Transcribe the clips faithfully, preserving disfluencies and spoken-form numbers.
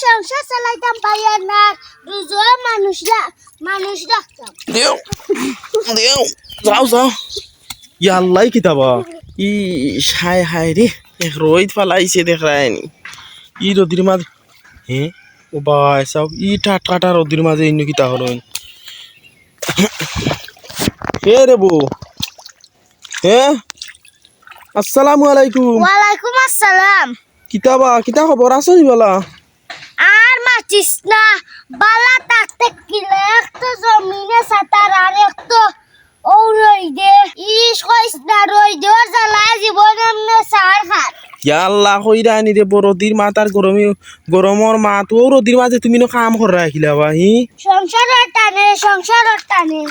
সংসার চালাইতাম পারিয়ার না, রোজা মানুষ রা-, মানুষ রাখতাম। দেও, দেও, যাও, যাও। ইয়া আল্লাহ, কিতা বা? ই হায় হায় রে, এক রইদ ফালাইছে দেখরায়নি। ই রইদর মাঝে, হে? ও বা, চাও, ই টাটকা টা রইদর মাঝে ইনো কিতা করইন? হে রে বউ, হে? আসসালামু আলাইকুম। ওয়ালাইকুম আসসালাম। কিতা বা, কিতা খবর, আছো নি বালা? আর মাতিস না, বালা থাকতে কিলা, এক তো জমিনে সাতার, আর এক তো অউ রইদে। ইস, কইস না, রইদর জ্বালায় জীবন এমনে সার খার। ইয়া আল্লাহ, কইরায়নি রে বউ, রইদর মাত আর গরমে, গরমর মাত, অউ রইদর মাঝে তুমি ইনো কাম কররায় কিলা বা, হি? সংসারর টানে, সংসারর টানে।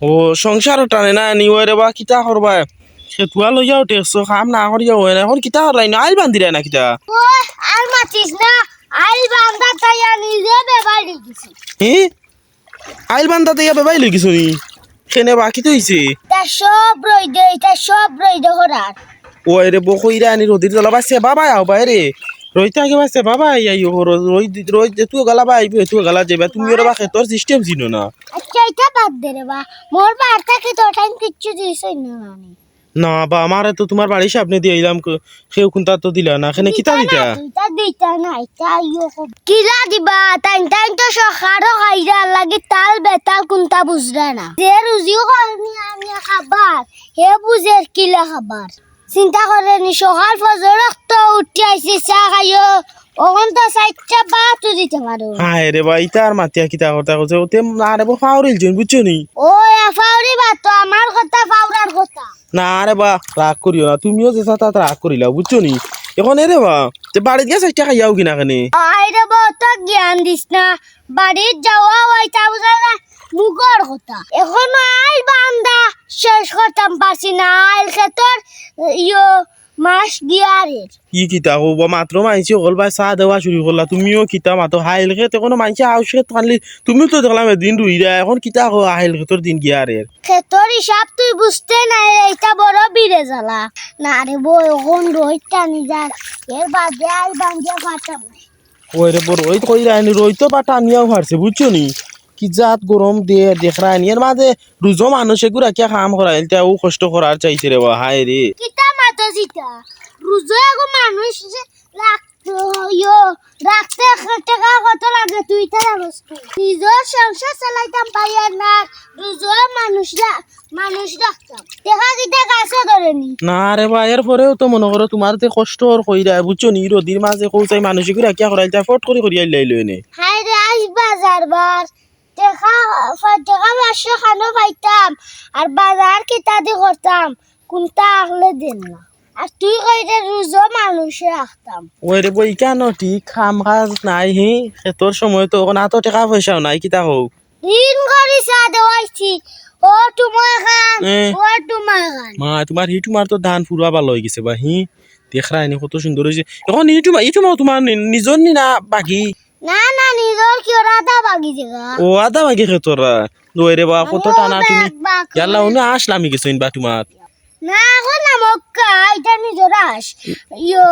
ও, সংসারর টানে না নি, ওরে বা, কিতা করবায়? খেতুয়া লইয়াও ঠেকছো, কাম না করিয়াও অয় না। এখন কিতা কররায় না? আইল বান্ধিরায় না কিতা? ও, আর মাতিস না, আইল বান্ধাত আইয়া নিজে বেবাই লই গেছি। হি? আইল বান্ধাত আইয়া বেবাই লই গেছো নি? কেনে বা, কিতা অইছে? ইতা সব রইদে, ইতা সব রইদে করার। ওই রে বউ, কইরায়নি রইদর জ্বালা বা, সেবা বায় আও বায় রে। রইদে আগে বা সেবা বায় আইও, রইদ, রইদ, রইদ যেতু গালা বায় আইবো, এতু গালা যাইবা। তুমি ওরে বা খেতর system চিনো না। আচ্ছা, ইতা বাদ দে রে বা। মোর বাড়ি থাকি তো টাইম কিচ্ছু দিছইন না নানি। না বা, আমারে তো তুমার বাড়ির সামনে দিয়া আইলাম, কে-, কেউ কুন্তা তো দিলা না। কেনে কিতা দিতা? ইতা দিতা না, ইতা আইও খুব। কিলা দিবা? তাইন, তাইন তো সকারও খাইরা লাগি তাল বেতাল কুন্তা বুঝরা না। যে রুজিও করে নিয়া আনিয়া খাবার, হে বুঝের কিলা খাবার। চিন্তা করেনি, সকাল ফজর অক্ত উঠি আইছি, চা খাইও, অখন তো চাইরটা ভাতও দিতে পারো। হায় রে বা, ইতা আর মাতিয়া কিতা কথা কইছে, অতে না রে বা, ফাউরিলছইন, বুঝছো নি? ও, এ ফাউরি বা তো আমার কথা, ফাউরার কথা। না রে বা, রাগ করিও না, তুমিও যে সাথে রাগ করিলাও, বুঝছো নি? অখন এরে বা, তে বাড়িত গিয়া চাইরটা খাইয়া আওগি না কেনে? আয় রে বা, অত জ্ঞান দিস না, বাড়িত যাওয়া অইতা বুঝা যায়, মুখর কথা। অখনো আইল বান্ধা শেষ করতাম পারছি না, আইল খেতর ইয়ো মাস গিয়ারের। ই কিতা কও বা, মাত্র মাইনষে অকল বায় চা দেওয়া শুরু করলা, তুমিও কিতা মাতো? আইল খেত অখনো মাইনষে আউশ খেত খানলি, তুমিও তো দেখলাম এদিন রুইরায়, অখন কিতা কও আইল খেতর দিন গিয়ারের? খেতর হিসাব তুই বুঝতে নায়, ইটা বড় বিরে জ্বালা। না রে বা, অখন রইদ টানি যার, এর বাদে আইল বান্ধিয়া পারতাম নায়। ওই রে বা, রইদ কইরায়নি, রইদ তো বা টানিয়াও পারছে, বুঝছো নি? কি জাত গরম দে, দেখরায়নি। এর মাঝে রুজো মানুষ এগু রাখিয়া কাম করাইল, তেউ কষ্ট করার চাইছে রে বা, হায় রে। কিতা মাতো জিতা? রুজো এগু মানুষ যে রাখতো, ইয়ো, রাখতে টেকা কত লাগে তুই ইতা জানোস নি? নিজর সংসার চালাইতাম পারিয়ার না, রুজো মানুষ রা-, মানুষ রাখতাম। টেকা কিতা গাছো ধরেনি? না রে বা, এর পরেও তো মনো করো তুমার যে কষ্ট অর কইরায়, বুঝছো নি? রইদর মাঝে কও চাই মানুষ এগু রাখিয়া করাইল, তা ফট করি করিয়া আইলাইলো এনে। হায় রে, আইজ বাজার বার, টেকা, টেকা পাঁচশো খানো পাইতাম, আর বাজার কিতা দি করতাম, কুন্তা আখলে দেন না। আর তুই কইরে রুজো মানুষ রাখতাম। ওই রে বা, ইখানো ঠিক কাম কাজ নাই, হি? খেতর সময় তো অখন আতো টেকা পয়সাও নাই, কিতা কও? ঋণ করি চা দেওয়াইছি। ও তুমার খান, এ। ও তুমার খান। মা, তুমার হি তুমার তো ধান পুরা ভালা অইগেছে বা, হি? দেখরায়নি কত সুন্দর অইছে। অখন হি তুমার, হি তুমার, তুমার নি-, নিজর নি না বাগি? না, না, নিজর কিওর আধা বাগি যেগা। ও, আধা বাগি খেতর। ওই রে বা, কত ও টানা তুমি। বাগ, বাগ। ইয়াল্লা, উনি আশ লামি গেছইন বা তুমার। না, অখন না মক্কা, ইটা নিজর আশ। ইয়ো,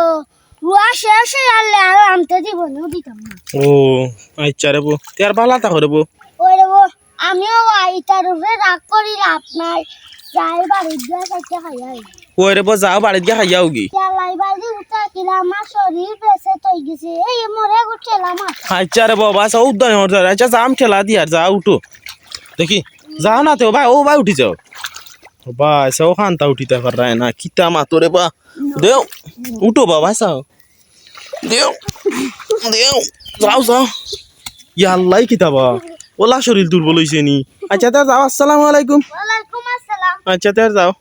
রুয়া শেষ অইয়ারলে আর আনতে দিব না, দিতাম না। ও, আইচ্ছা রে বা। তে আর ভালা থাকো রে বা। ওই রে বা, আমিও আই, ইতার উপরে রাগ করি লাভ নাই। যাই বাড়িত গিয়া চাইরটা খাইয়া আই। ওই রে বা, যাও বাড়িত গিয়া খাইয়া আওগি। ইয়াল্লা, বাড়িত উঠা কিলা, আমার শরীর বেসে তৈ গেছে। এই মরে গো ঠেলা মার। আইচ্ছা রে বা, বাস, ও উদ্ধার হওয়ার দরকার। আইচ্ছা, যাম ঠেলা দি আর, যাও উঠো। দেখি, যাও না তে, ও ভাই, ও ভাই উঠি যাও। ও ভাই, সে অখানতা উঠিতা পাররায় না। কিতা মাতো রে বা। দেও, উঠো বাবা, চাও। দেও, দেও, যাও, যাও। ইয়াল্লা, কিতা বা? অলা শরীর দুর্বল অইছে নি? আইচ্ছা, তে যাও, আসসালামু আলাইকুম। ওয়ালাইকুম আসসালাম। আইচ্ছা, তে যাও।